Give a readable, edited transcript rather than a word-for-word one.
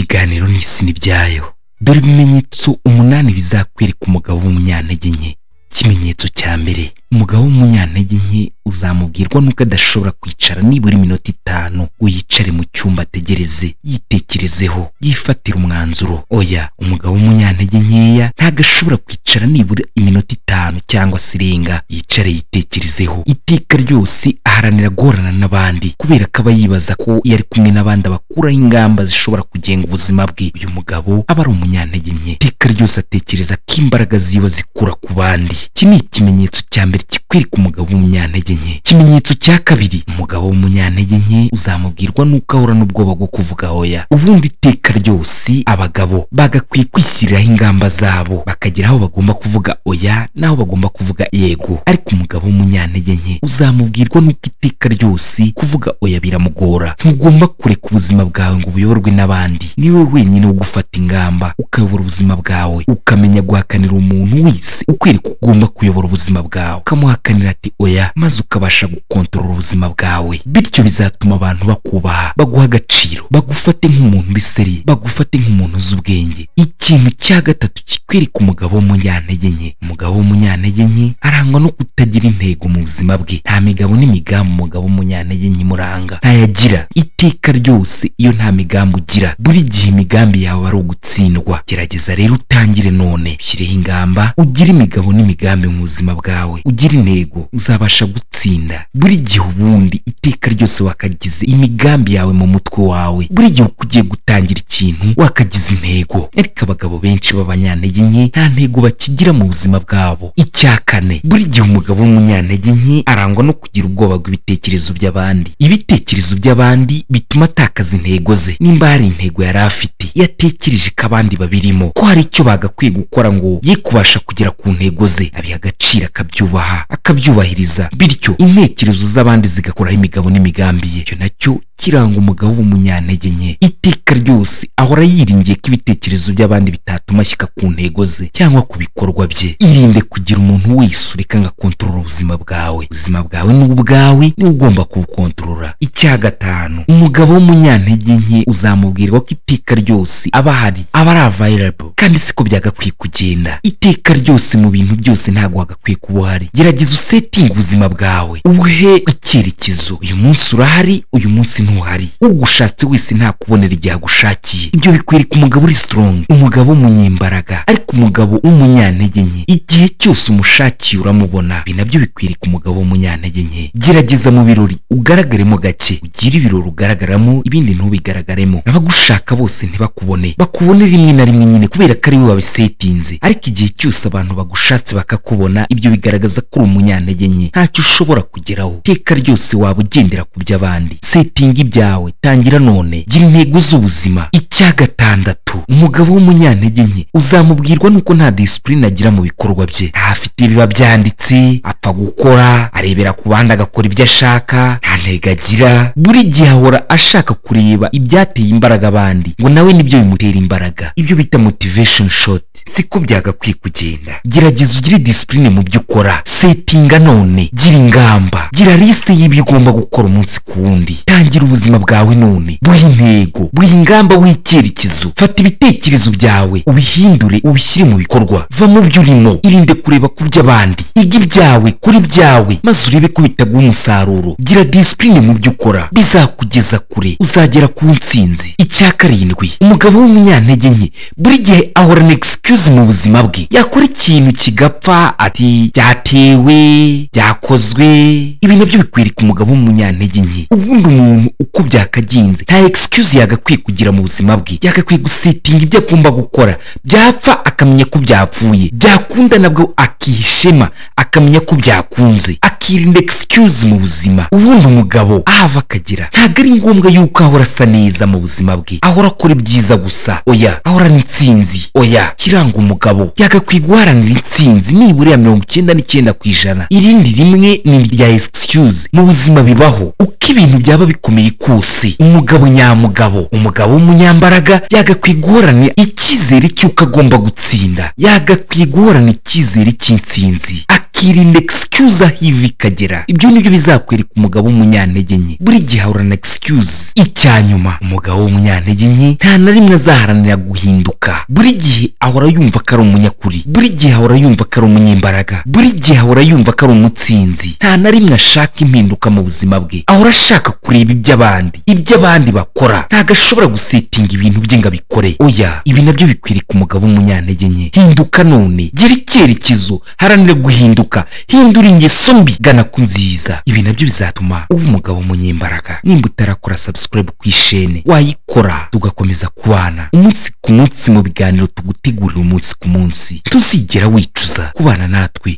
Ikiganiro n'isi n'ibyayo. Dore ibimenyetso 8 bizakwereka umugabo w'umunyantege nke. Ikimenyetso cya mbere, umugabo w'umunyantege nke uzamubwirwa nuko adashobora kwicara nibura iminota 5 ngo yicare mu cyumba ategereze, yitekerezeho, yifatire umwanzuro. Oya, umugabo w'umunyantege nkeya ntago ashobora kwicara nibura iminota 5 cyangwa se irenga, yicare yitekerezeho. Iteka ryose aharanira guhorana n'abandi kubera ko aba yibaza ko iyo ari kumwe n'abandi abakuraho ingamba zishobora kugenga ubuzima bwe. Uyu mugabo aba ari umunyantege nke. Iteka ryose atekereza ko imbaraga ziwe zikura ku bandi. Iki ni ikimenyetso cya mbere kikwereka umugabo w'umunyantege nke. Ikimenyetso cya kabiri, umugabo w'umunyantege nke uzamubwirwa nuko ahorana ubwoba bwo kuvuga oya. Ubundi iteka ryose abagabo bagakwiye kwishyiriraho ingamba zabo, bakagera aho bagomba kuvuga oya n'aho bagomba kuvuga yego. Ariko umugabo w'umunyantege nke uzamubwirwa nuko iteka ryose kuvuga oya biramugora. Ntugomba kureka ubuzima bwawe ngo buyoborwe n'abandi. Niwe wenyine wo gufata ingamba, ukayobora ubuzima bwawe, ukamenya guhakanira umuntu wese ukwereka ugomba kuyobora ubuzima bwawe, ukamuhakanira ati oya, maze ukabasha gukontorora ubuzima bwawe. Bityo bizatuma abantu bakubaha, baguha agaciro, bagufate nk'umuntu uri seri, bagufate nk'umuntu uzi ubwenge. Ikintu cya gatatu kikwereka umugabo w'umunyantege nke, umugabo w'umunyantege nke arangwa no kutagira intego mu buzima bwe. Nta migabo n'imigambi umugabo w'umunyantege nke imuranga, ntayagira. Iteka ryose iyo nta migambi ugira, buri gihe imigambi yawe ari ugutsindwa. Gerageza rero utangire none, ushyireho ingamba, ugire imigabo n'imigambi mu buzima bwawe, ugire intego, uzabasha gutsinda. Buri gihe ubundi iteka ryose wakagize imigambi yawe mu mutwe wawe, buri gihe uko ugiye gutangira ikintu wakagize intego. Ariko abagabo benshi b'abanyantege nke nta ntego bakigira mu buzima bwabo. Icya kane, buri gihe umugabo w'umunyantege nke arangwa no kugira ubwoba bw'ibitekerezo by'abandi. Ibitekerezo by'abandi bituma atakaza intego ze. Nimba hari intego yari afite, yatekereje ko abandi babirimo, ko hari icyo bagakwiye gukora ngo ye kubasha kugera ku ntego ze, abiha agaciro, akabyubaha, akabyubahiriza. Bityo intekerezo z'abandi zigakoraho imigabo n'imigambi ye. Icyo nacyo kiranga umugabo w'umunyantege nke. Iteka ryose ahora yiringiye ko ibitekerezo by'abandi bitatuma ashyika ku ntego ze cyangwa ku bikorwa bye. Irinde kugira umuntu wese ureka ngo akontorore ubuzima bwawe. Ubuzima bwawe ni ubwawe, niwe ugomba kubukontorora. Icya gatanu, umugabo w'umunyantege nke uzamubwirwa ko iteka ryose aba ahari, aba ari available, kandi siko byagakwiye kugenda. Iteka ryose mu bintu byose ntabwo wagakwiye kuba uhari. Gerageza usetinge ubuzima bwawe, ubuhe icyerekezo. Uyu munsi urahari, uyu munsi ntuhari. Ugushatse wese ntakubonera igihe agushakiye. Ibyo bikwereka umugabo uri strong, umugabo w'umunyembaraga. Ariko umugabo w'umunyantege nke igihe cyose umushakiye uramubona. Ibi nabyo bikwereka umugabo w'umunyantege nke. Gerageza mu birori ugaragaremo gake, ugire ibirori ugaragaramo, ibindi ntubigaragaremo. Abagushaka bose ntibakubone, bakubone rimwe na rimwe nyine kubera ko ari we wabisetinze. Ariko igihe cyose abantu bagushatse bakakubona, ibyo bigaragaza ko uri umunyantege nke, ntacyo ushobora kugeraho. Iteka ryose waba ugendera ku by'abandi. Setinga ibyawe, tangira none, gira intego z'ubuzima. Icya gatandatu, umugabo w'umunyantege nke uzamubwirwa nuko nta discipline agira mu bikorwa bye. Ntafite biba byanditse, apfa gukora, arebera ku bandi agakora ibyo ashaka, nta ntego agira. Buri gihe ahora ashaka kureba ibyateye imbaraga abandi ngo nawe nibyo bimutera imbaraga. Ibyo bita motivation shot siko byagakwiye kugenda. Gerageza ugire discipline mu byo ukora, setinga none, gira ingamba, gira liste y'ibyo ugomba gukora umunsi ku wundi. Tangira ubuzima bwawe none, buhe intego, buhe ingamba, buhe icyerekezo. Fata ibitekerezo byawe ubihindure, ubishyire mu bikorwa. Va mu byo urimo, irinde kureba ku by'abandi, iga ibyawe kuri byawe, maze urebe ko bitaguha umusaruro. Gira discipline mu byo ukora, bizakugeza kure, uzagera ku ntsinzi. Icya karindwi, umugabo w'umunyantege nke buri gihe ahorana excuse mu buzima bwe. Yakora ikintu kigapfa ati byatewe, byakozwe. Ibi nabyo bikwereka umugabo w'umunyantege nke. Ubundi umuntu uko byakagenze nta excuse yagakwiye kugira mu buzima bwe. Yagakwiye gusetinga ibyo agomba gukora, byapfa akamenya ko byapfuye, byakunda nabwo akihishema akamenya ko byakunze, akirinda excuse mu buzima. Ubundi umugabo ahava akagira, ntabwo ari ngombwa yuko ahora asa neza mu buzima bwe, ahora akora ibyiza gusa, oya, ahorana intsinzi, oya. Kiranga umugabo yagakwiye guharanira intsinzi nibura ya 99%. Irindi rimwe ni irya excuse mu buzima bibaho. Uko ibintu byaba bikomeye kose, umugabo nyamugabo, umugabo w'umunyambaraga yagakwiye guhorana icyizere cy'uko agomba gutsinda, yagakwiye guhorana icyizere cy'intsinzi. Akirinda excuse aho iva ikagera. Ibyo nibyo bizakwereka umugabo w'umunyantege nke. Buri gihe ahorana excuse. Icya nyuma, umugabo w'umunyantege nke nta na rimwe azaharanira guhinduka. Buri gihe ahora yumva ko ari umunyakuri, buri gihe ahora yumva ko ari umunyembaraga, buri gihe ahora yumva ko ari umutsinzi. Nta na rimwe ashaka impinduka mu buzima bwe. Ahora ashaka kureba iby'abandi bakora. Ntabwo ashobora gusetinga ibintu bye ngo abikore. Oya, ibi nabyo bikwereka umugabo w'umunyantege nke. Hinduka none, gira icyerekezo, haranira guhinduka, hindura ingeso mbi, gana ku nziza. Ibi nabyo bizatuma uba umugabo w'umunyembaraga. Nimba utarakora subscribe ku ishene, wayikora tugakomeza kubana umunsi ku munsi mu biganiro tugutegurira umunsi ku munsi. Tuzigera wicuza kubana natwe.